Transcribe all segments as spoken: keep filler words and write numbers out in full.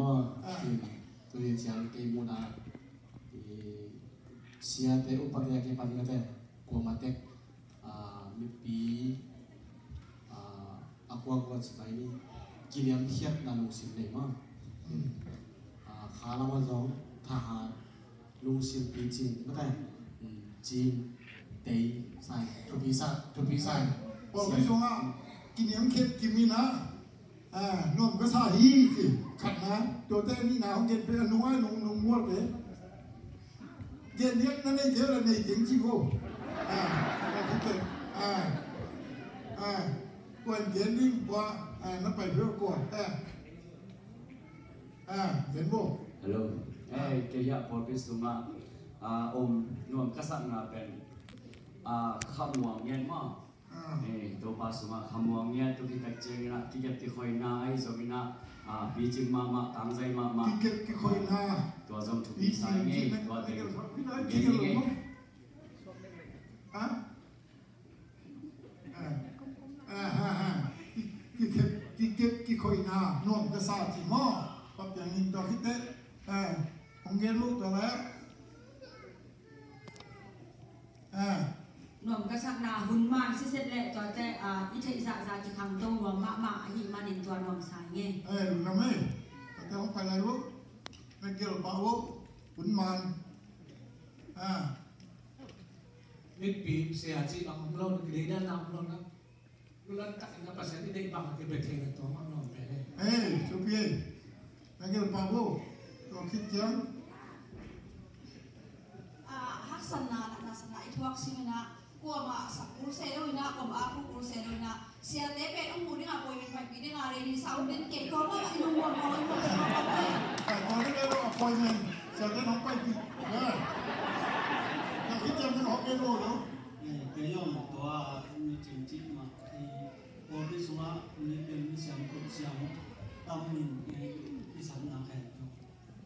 Ah. Tuni ciang kei muhna, i, siate upate a kipan mate, kuamah tek, ah, mipi, ah, a kuakua ci mai ni, kiniamkhiatna lungsim nei maw. Hmm. Ah, kha lamah zong thahat lungsim picing mate, hmm, cin tei sai, thupi sa, thupi sai. Pawlpi sungah kiniamkhiat kim in ah, ah, nuam ka sa hi ci, khatna, tuate nihna hong gen pia, a nung ai nung, nung mual te. Gen liat na nei kei la nei keng ci ko. Ah, ah, ah, kuan gen ding kua, ah, na pai pia kua. Ah, ah, gen bo. Hello. Eh, kei hiah pawlpi sungah, ah, om nuam ka sakna pen, ah, khamuang ngen maw. Ah. Eh, Topa sungah khamuang ngiat tuk hi tak ciangin ah, kikep kikhoina ahi zongin ah, ah, picing mahmah, tangzai mahmah. Kikep kikhoina. Tua zong thupi sa ing ei, tua teng. Gen ing ei. Ha? Ah. Ah, ha, ha. Ki-, kikep, kikep kikhoina, nuam ka sa ci maw. Papiang in tua khit teh. Ah. Hong gen lo tua leh. Ah. Nuam ka sakna hun man siset leh tuate, ah, i theih zahzah kikhangto nuam mahmah ahih manin tua nuam sa ing ei. Eh, lungdam ei. Tuate hong pai lai lo. Na gel pah lo. Hun man. Ah. Mipi sia ci lam om lo, na kileidan lam om lo na. Lulan tak ina Pasian i deih bang a kibia thei na tua mah nuam pen ei. Ei, thupi ei. Na gel pah bo. Tua khit ciang. Ah, haksatna, na, na, na i thuak sim ina, kuamah sak kul se lo ina, kuamah a kul kul se lo ina, siate pen ong mu ding a, poi min pai pi ding a, ready sa ong den kei tua mah i lungmuang mawk, i lungmuang mawk. Ai, tua ding lo appointment. Siate nong pai pi. Eh. Tua khit ciang nong hong gel lo lo. Eh, kei zong tua mi cin cin mah i pawlpi sungah mi pian mi siam kut siam tam in, eh, i sanna khen tu.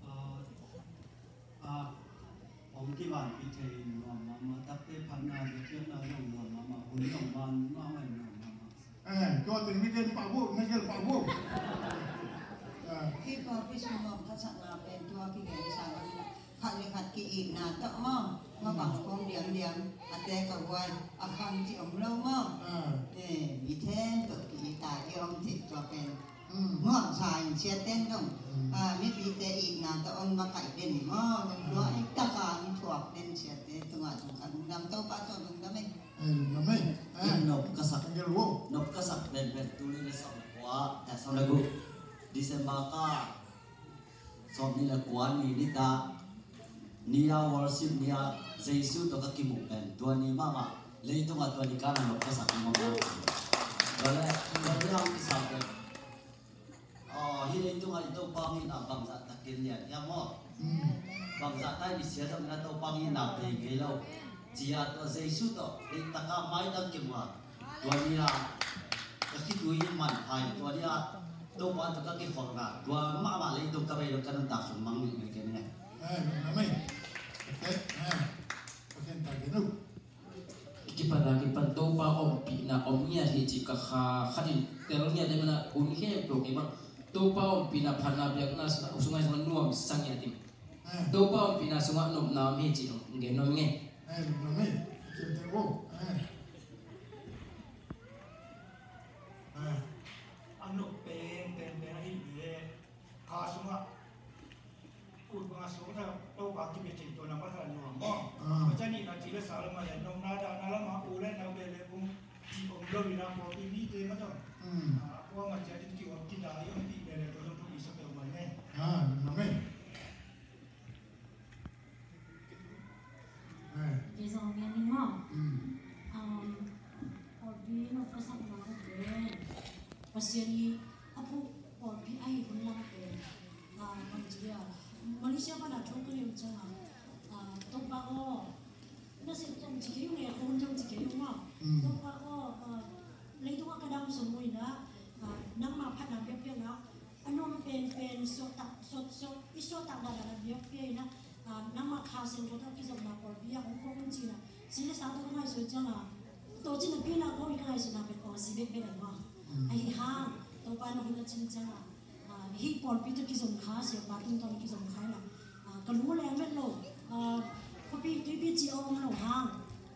Ah, ah, hong kivanpih thei in nuam mahmah, takte phatna biakpiakna zong nuam mahmah, hun zong man mahmah in nuam mahmah. Eh, tua teng na gen pah bo, na gen pah bo. Eh. Hih pawlpi sung nuam ka sakna pen tua kigen sa lo. Khat le khat ki-itna tawh maw, mabang khawm diamdiam, a tek a huai, a khang cih om lo maw. Ah. Eh, mi then tawh ki-it a i om thei tua pen. Hmm. Nuam sa in siate in dong. Hmm. Ah, mipite itna tawh om makaih den maw. Dong tua i taka in thuak den siate tungah tung ka lungdam Topa tawh lungdam ei. Eh, lungdam ei. Eh. Nop ka sak. Nop ka sak den pen tu le sam kua, eh, sam le gu. December ka sawm nih le kua ni nitak ni-a worship ni-a Jesu tawh ka kimuh pen tua ni mahmah leitungah tua ni ka na lawk ka sak ni mawk. Tua le tua ni hang kisa pen, aw, hih leitungah i Topa hong itna bangzah takin lian hiam maw? Bangzah takin i sia zongin a Topa hong itna bei ngei lo. Ci-a tua Jesu tawh leitak a maitang kimuh a, tua ni-a ka khitui manpha in, tua ni-a Topa tawh ka kikhopna, tua mahmah leitung ka bei lo, ka nuntak sung mang nih mai ken nge. Eh, lungdam ei. Okay, eh. Okay, tak ken uh. I kipan a kipan Topa ompihna om ngiat hi cih ka kha khat in tel ngiat ei mana, hun khempeuh kei bang Topa ompihna phatna biakna sungah, sungah nuam sa ngiat hi. Eh. Topa ompihna sungah nopna om hi cih hong gen nuam ing ei. Eh, lungdam ei. Ciamteh vo. Eh. Eh. A nop pen, pen, pen ahih leh kha sungah ut bang a sungah Topa kibia thei tua na masa nuam maw. Ah. Tua ciang nihna cih le sa lamah le nopna dahna lamah u le nau le le bung cih om lo in a, pawlpi mite mah tawh. Hmm. Ah, kuamah ciat in ki-om kida i om dih le le tua zong thupi sa peuhmah ing ei. Ah, lungdam ei. Eh. Kei zong ngen ning maw. Hmm. Um, pawlpi nop ka sakna uh pen Pasian i a phuh pawlpi ahi hun lam pen, ah, bang ci a, Malaysia pan a thu ka neih uh ciangin, ah, Topa aw, na sep tawm ci kei ung e, a hun tawm ci kei ung maw. Hmm. Topa aw, ah, leitungah ka dam sung uh in a, ah, nangma phatna biakpiakna a nuam penpen suahtak, suah, suah, i suahtak dandan a biakpiak in a, ah, nangmah Kha Siangtho tawh kizopna pawlpi ah hong kawk un ci in a, si le sa tawh ka ngaihsut ciangin, tawh cin a pi in a kawk in ka ngaihsutna pen aw si bekbek ahi maw. Mm. Ahi hang Topa in a hun a cin ciangin, ah, Hih pawlpi tawh kizom kha, siapa tungtawn kizom kha inah, ah, ka lungleng met lo, ah, khuapi tuipi ci a om lo hang,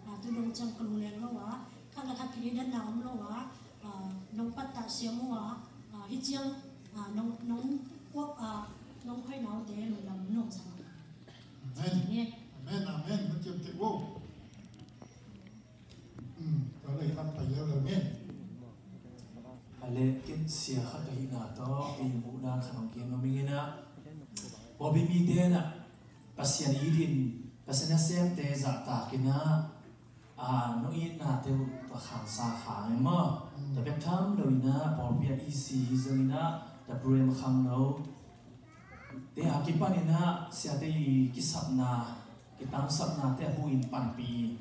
ah, tu dong ciang ka lungleng lo a, khat le khat kideidanna om lo a, ah, nong pattah siam uh a, ah, hih ciang, ah, nong, nong kuak, ah, nong khoih naute lungdam nuam sa. Amen. Amen, amen. Mun ciam te wow. Hmm, tua leh i lam pai leuleu ni. A le ken sia khat ka hihna tawh kei muhdan khat hong gen nuam ing inah, pawlpi mite inah Pasian it in, Pasian nasemte zahtak inah, a, nong itnate uh tua khansa kha ngai maw? Hmm. Tua bek tham lo inah pawlpi ah i si hi zong inah tua program khangno te a kipan inah siate i kisapna, kitangsapnate a hu in panpih in,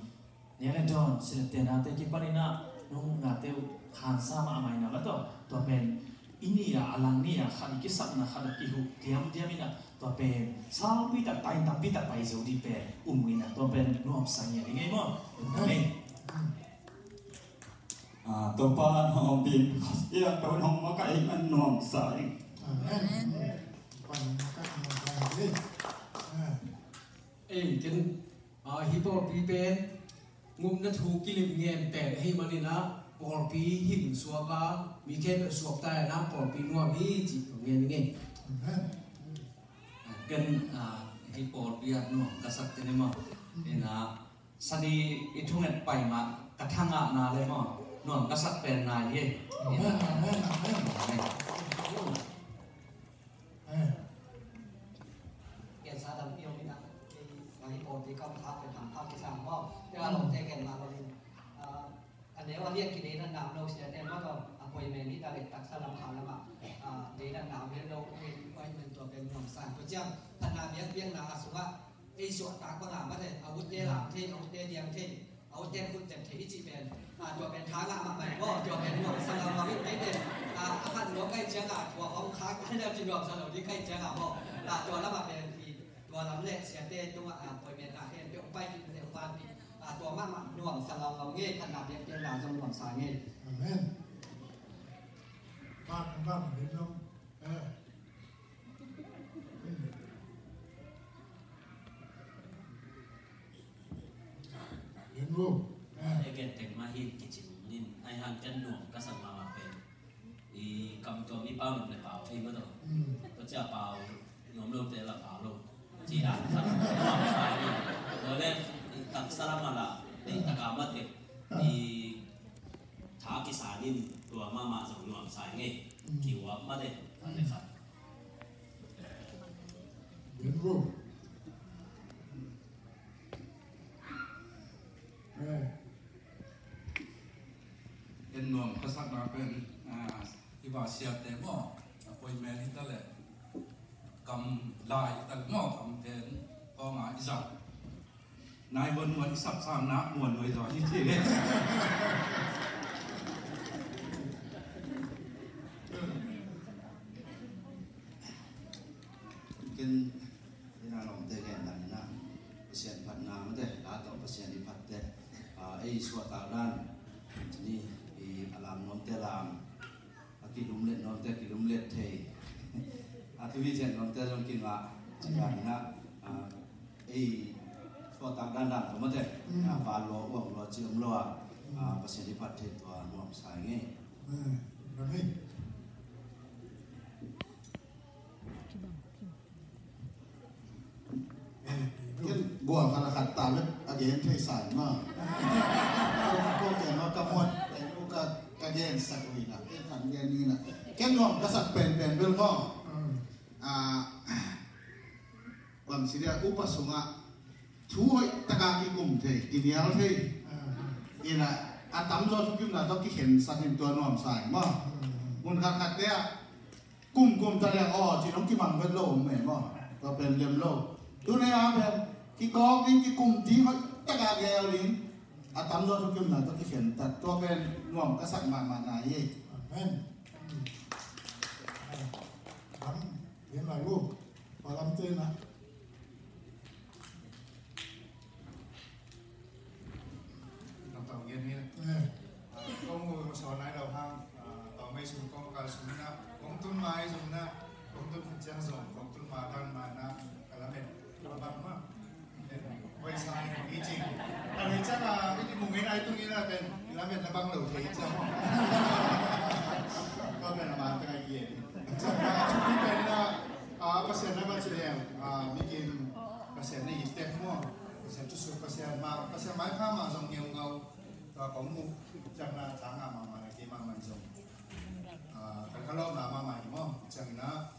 nek le dawn, silh le tenate kipan inah nong itnate uh khansa mahmah inah, tua, tua pen i ni a, a lang ni a khat i kisapna khat a kihuh diamdiam inah, tua pen saupi tak, pai tampi tak pai zo ding pen um inah, tua pen nuamsa ngiat i ngei maw? Amen. Ah, Topa nong ompih, Pasian tawh nong makaih man nuamsa ing. Amen. Amen. Ei, ken, ah, hih pawlpi pen ngupna thu kilim ngen pen ahih manin ah pawlpi hing suak a, mi khempeuh suakta inah pawlpi nuam hi cih kong gen ing. Amen. Ken, ah, hih pawlpi ah nuam ka sak teh ni maw. Inah, Sani i thunget pai mah ka thangahna le maw, nuam ka sak pen nai hi. Amen, amen, amen. Amen. Amen. Gensa dam i om inah, i pawlpi kam kha pen ham kha kisang maw. Tua a lawmte gen mah bangin, ah, a neu a lian kideidanna om lo siate maw, tua a poi men hi ta leh taksa lam kha lamah, ah, deidanna om lo, tua pen nuamsa. Tua ciang phatna biakpiakna a sungah ei suahtak bang a mate, a utte lam thei, a utte diang thei, a utte khut tep thei i cih pen, a, tua pen tha ngah mahmah hi maw, tua pen nuamsa lo mah hi. Kei pen, a, a khan nuam ka hih ciangin tua hong khak a, na ci nuamsa lo ding ka hih ciangin maw, a, tua lamah pen i, tua lam le siate tungah, a, poi men a hen pe hong pai kik le hong vanpih, a, tua mahmah nuamsa lo lo ngei, khan na piak piak na zong nuamsa ngei. Amen. Ban, ban, ban, ban, eh. Ken vo. Eh. Ei gen tek mah hi kici ning, ahih hang ken nuam ka sak mahmah pen i kam tuam i pau nuam le pau thei mah tawh. Hmm. Tua ciang pau nuam lote la pau lo. Ci dan sa nuam sa hi. Tua le i taksa lam a la, i taka mah teh i tha kisan in tua mahmah zong nuamsa ngei. Hmm. Kiuap mah teh, a le khat. Ken vo. Eh. Ken nuam ka sakna pen, ah, i va siate maw, a poi men hi ta leh, kam lai hi ta leh maw, kam pen kawng a i zat. Nai huan huan i sapsang na huan huai zaw hi ci. Ken, ken a lawmte gen dan inah Pasian phatna mate, la tawh Pasian i phatte, ah, ei suahtak dan cini, i a lam nuamte lam, a kilumlet nuamte kilumlet thei, a tu hi zen nuamte zong kingah, ci dan inah, ah, ei suahtak dandan tua mate, mm, a, van lua uang lua ci om lo a, mm, a, Pasian i phat thei tua nuamsa ngei. Eh, amen. Ken buang khat a khat ta lek a gen thei sa in ma. Ko, ko ken ma ka muat pen u ka, ka gen sak uh hi na, ken khan gen ni na. Ken nuam ka sak pen pen bel maw. Mm. A, bang ci dia upa sungah thu hoih taka kikum thei, kinial thei. Ina, a tamzaw thukimna tawh kikhensat in tua nuamsa in maw. Mun khat khat te ah kum kum ta leng aw ci dong kimang vet lo om e maw. Tua pen lem lo. Tuni a pen kikawk ding, kikum ding, hoih taka gel ding. A tamzaw thukimna tawh kikhensat, tua pen nuam ka sak mahmah na hi. Amen. Lam, gen lai uh. Tua lamte na. Lam tau gen hi na. Eh. Ah, kong uh sawn nai lo hang, ah, tawmvei sung kong kal sung na, kong tun mai sung na, Matan mana kalamet labang ma. Wai sai i cing. Kami cang a ini mungkin ai tung ina pen kalamet labang lo thei cang. Kau pen ama tengah iya ni. Cang a cuti pen ina, ah, Pasian na ma ci leng, ah, mikim Pasian na i tek mo. Pasian tu su Pasian ma, Pasian mai pa ma zong ngeu ngau. Tua kong mu cang na cang a ma ma na ke ma man zong. Ah, kan kalau na ma ma i mo cang na.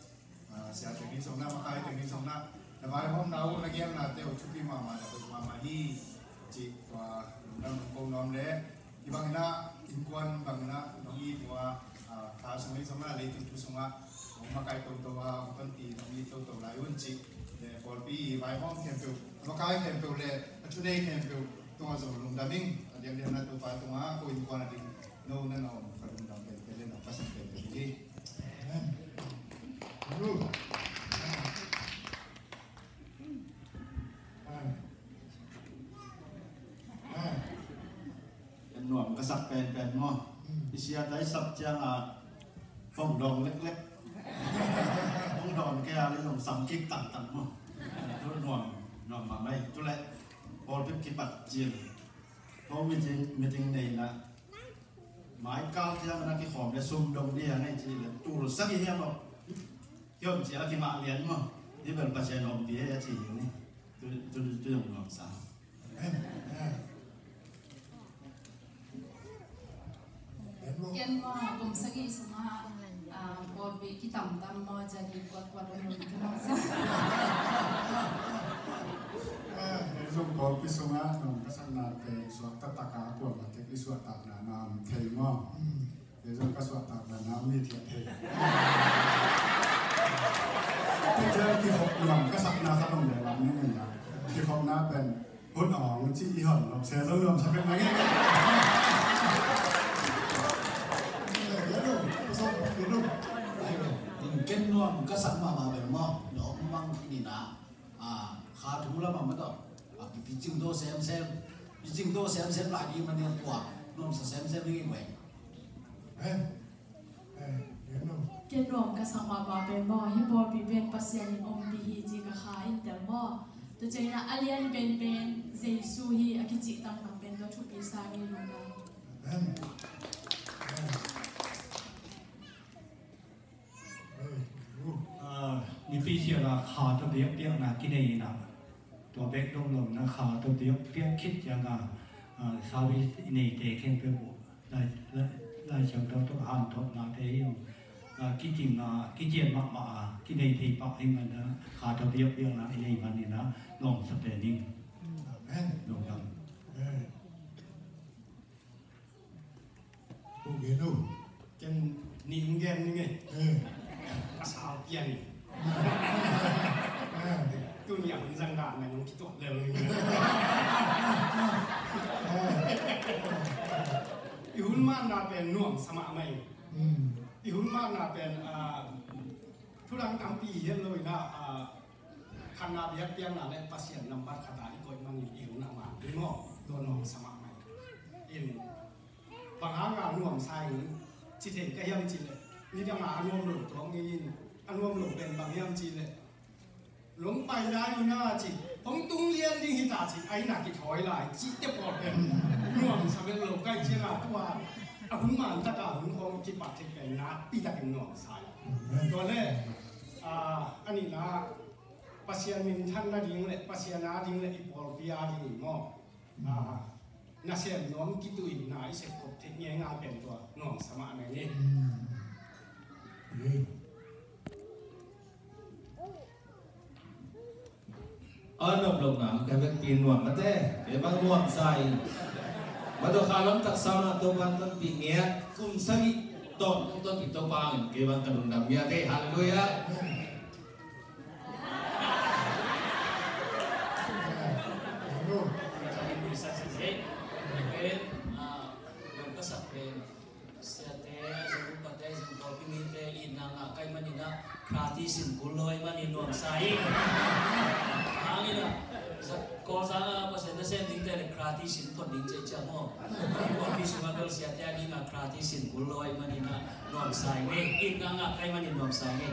Ah, sia teng hi zong na, makai teng hi zong na, na vaihawmna uh, na giamnate uh thupi mahmah, na hoih mahmah hi. Cih tua lungdam nong ko nuam le, hi bangin ah innkuan bangin ah nong it uh a, ah, kha sung hi zong na, leitung thu sungah hong makai toto a, hong tonpih nong it toto lai un cih le, pawlpi i vaihawm khempeuh, a makai khempeuh le a thunei khempeuh tungah zong lungdam ing. A diakdiak na Topa tungah ko innkuan a ding no na na om ka lungdam penpen le na ka sang penpen hi. Amen. Amen. Amen. Amen. Nuam ka sak penpen maw? Hmm. I siate i sap ciang a fong dong leklek. Fong dong ke a le zong sam kik tangtang maw? Tu nuam, nuam mahmah hi. Tu le pawlpi kipat ciang, home meeting, meeting nei na, mai kal ciang na kikhawm le sum dong dia ngai ci le, tul sagih hiam maw? Hiam ci a kimah lian maw? Hi bel Pasian ompih hi a ci hi ni. Tu, tu, tu zong nuam sa. Amen. Amen. Ken maw, kum sagih sungah, ah, pawlpi kitamtam maw, jadi kuatkuat om lo ka nuam sa. Ah, zong pawlpi sungah nuam ka sakna pen suak taktak a kuamah tek i suahtakna na om thei maw? Hmm. Zong ka suahtakna na om ni thiat thei. Tua ciang kikhop nuam ka sakna khat om le lam ning in a. Kikhopna pen hun awng ci i hon lok se zong nuam sa pek mai. Ken nuam ka sak mahmah bel maw, na om mang ni na. A, kha thu lamah mah tawh, a, kipi cingdo semsem, pi cingdo semsem lai ding manin tua nuamsa semsem ding hi ve. Ken nuam ka sak mahmah pen maw, hih pawlpi pen Pasian in ompih hi ci ka kha in tel maw. Tua ciangin a lian penpen Jesu hi a kicih tangtang pen tua thupi sa ngei lo maw. Amen. Amen. Amen. Ah, mipi siangah kha tawh biakpiakna kinei inah, tua bek dong lo na kha tawh biakpiak khit ciangah, ah, service i neite khempeuh uh Lai, Lai, Lai Siangtho tawh hanthotnate hi uh. Ah, kicing a, kician mahmah a kinei thei pah hi man a, kha tawh biakpiakna i nei man inah nuamsa pen ing. Amen. Lungdam. Amen. Hu gen uh. Ken ning gen ning ei. Eh. Ka sau pian ning. Eh. Tuni a hun zang dan nong kituak lel ning. Eh. I hun manna pen nuamsa mahmah ing. Hmm. I hun manna pen, ah, thu dang tampi hi lo inah, ah, khatna biakpiakna le Pasian nambat khat a i koih manin i hun a man hi maw. Tua nuamsa mahmah ing. Bang hanga nuamsa ing ci thei ka hiam cih leh, nidang a a nuam lo tuak ngei in, a nuam lo pen bang hiam cih leh, lungpai lai uh na ci, hong tung lian ding hi ta ci, a inn ah kithawi lai cihte pawl pen nuamsa vet lo ka hih ciangin tua a hun man tak a hun khawng kipat theih pen nakpi takin nuamsa ing. Tua leh, ah, a nihna Pasian minthan nading le Pasian ading le i pawlpi ading in maw, ah, nasem nuam kituihna i sepkhop theih ngeingai pen tua nuamsa mah na hi. Hmm. A nop lohna ka vekpi nuam mate, kei bang nuamsa ing. Mah tawh kha lam taksa mah Topa in tonpih ngiat, kum sagih tawn kong tonpih Topa in kei bang ka lungdam ngiat e. Halleluiah. Pen, ah, lam ka sak pen, siate, zong upate, zong pawlpi mite itna ngah ka hih manin ah, khrati sin kul lo ahih manin nuamsa ing. Hangin ah, Kawlzang a Pasian nasem dingte le khrati sin phot ding ci ciang maw. Pawlpi sungah bel siate ading a khrati sin kul lo ahih manin ah, nuamsa ing e. Itna ngah ka hih manin nuamsa ing e.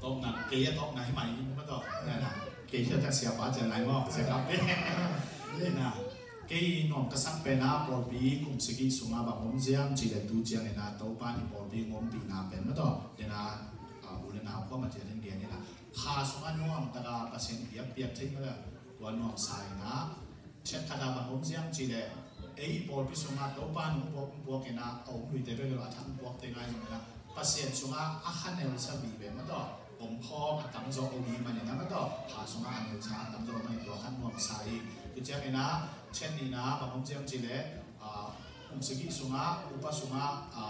Tawpna, kei a tawpna hi mai ni maw, tawh. Kei hi a, siapa cian lai maw, siapa pe. Kei nuam ka sak pen a, pawlpi kum sagih sungah bang om ziam cih leh tu ciangin a, Topa in pawlpi hong ompihna pen maw, tawh. Tua a, u le nau khuamah ciat in gen in a, kha sungah nuam takin Pasian biakpiak thei maw, tua nuamsa in a, ciat khat a bang om ziam cih leh, ei pawlpi sungah Topa in hong puak, hong puak in a, a om luite bek lo, a thang puakte ngai zong in a, Pasian sungah a kha nelsa vive maw, tawh. Om khawm a tamzaw om hi manin a maw, tawh. Kha sungah a nelsa a tamzaw om manin tua khat nuamsa hi. Tua ciangin a, ciat nihna bang om ziam cih leh, a, kum sagih sungah, upa sungah, a,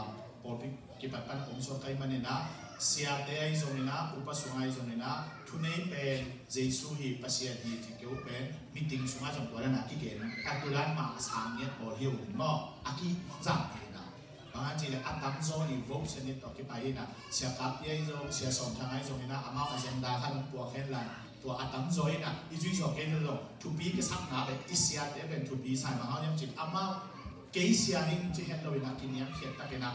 pawlpi kipat pan om suak ka hih manin a, siate ahi zongin a, upa sungah ahi zongin a, thunei pen Jesu hi, Pasian hi, ci kei uh pen meeting sungah zong tua dan a kigen, ka tulan mah a sang ngiat pawl hi uh maw, a kizang hi na. Bang hang hiam cih leh a tamzaw i vote Senate tawh kipai hi na, Sia Kap Pia ahi zong, Sia Sawm Thang ahi zongin a, amau agenda khat hong puak hen la, tua a tamzaw in a, i zui zawk kei leh zong, thupi ka sakna pen, i siate pen thupi sa hi, bang hang hiam cih leh amau kei sia hi ing ci het lo in a, kiniamkhiat takin a,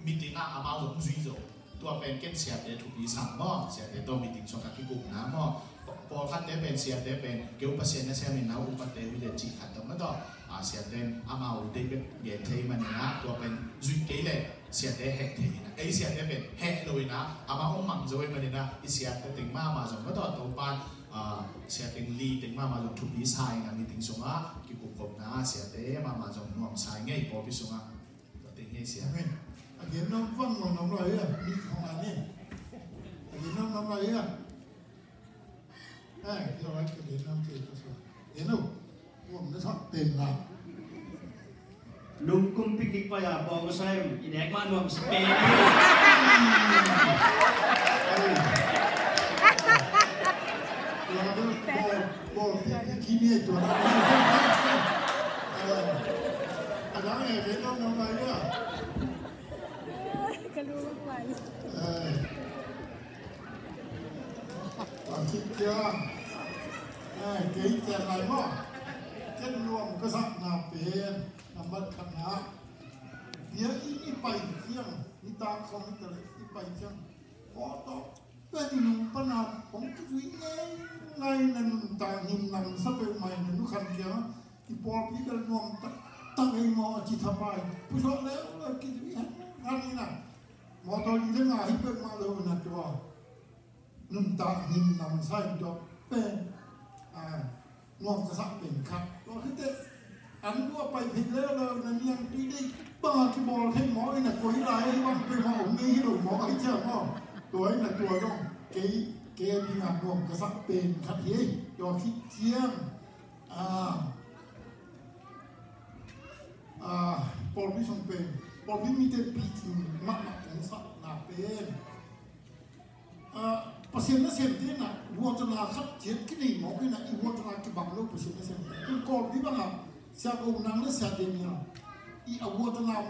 meeting ah amau zong zui zo. Tua pen ken siate thupi sa maw, siate tawh meeting sungah kikupna maw. Pawlkhatte pen siate pen, kei uh Pasian nasem in a, upate uh hi leh cih khat tawh maw, tawh. A, siate in amau deih bek gen thei manin a, tua pen zui kei leh siate heh thei in a. Ei siate pen heh lo in a, amau hong mang zo hi manin a, i siate teng mahmah zong maw, tawh, Topa in, a, sia teng li teng mahmah zong thupi sa in a, meeting sungah kikupkhopna, siate mahmah zong nuamsa hi ing ei pawlpi sungah. Tua teng hi ei sia. Amen. A gen nuam vang nuam nuam lai a, mi khong a ni. A gen nuam nuam lai a. Ai, kei lai ka gen nuam kei ka suak. Gen nuam. Nuam na sak pen na. Nung kum picnic pai a pawng ka sa em, i nek mah nuam sa pen. Ai. Tua bel bawl, bawl picnic khin hi tua. Ai. A dang e, gen nuam nuam lai a. Ka lu lai. Ai. Tua khit ciang, eh, kei cian lai maw. Ken nuam ka sakna pen, nambat khatna, biakinn i pai ciang, nitak khawng hi ta leh i pai ciang, mawtaw pen i nung pan a hong kizui ngeingai, na nuntak hing namsa peuhmah in, na nu Khan kiangah, i pawlpi bel nuam taktak ei maw, a ci thapai. Pusuak leuleu kizui hen, han in a. Mawtaw li le nga hi peuhmah lo na tua. Nuntak hing namsa in tua pen, a, nuam ka sak pen khat. Tua khit teh, an tua pai phei leuleu, na niangtui deih bang a kibawl thei maw, in a koi lai, bang peuhmah om ngei hi lo maw, a hi ciang maw. Tua in a tua zong, kei, kei a ding a nuam ka sak pen khat hi. Tua khit ciang, a, a, pawlpi sung pen, pawlpi mite picing mahmah hong sakna pen. A, Pasian nasemte in a, huatana khat ciat kinei mawk in a, i huatana kibang lo Pasian nasemte. Tua Kawlpi bang a, Sia Ko Nang le Sia Daniel, i a huatana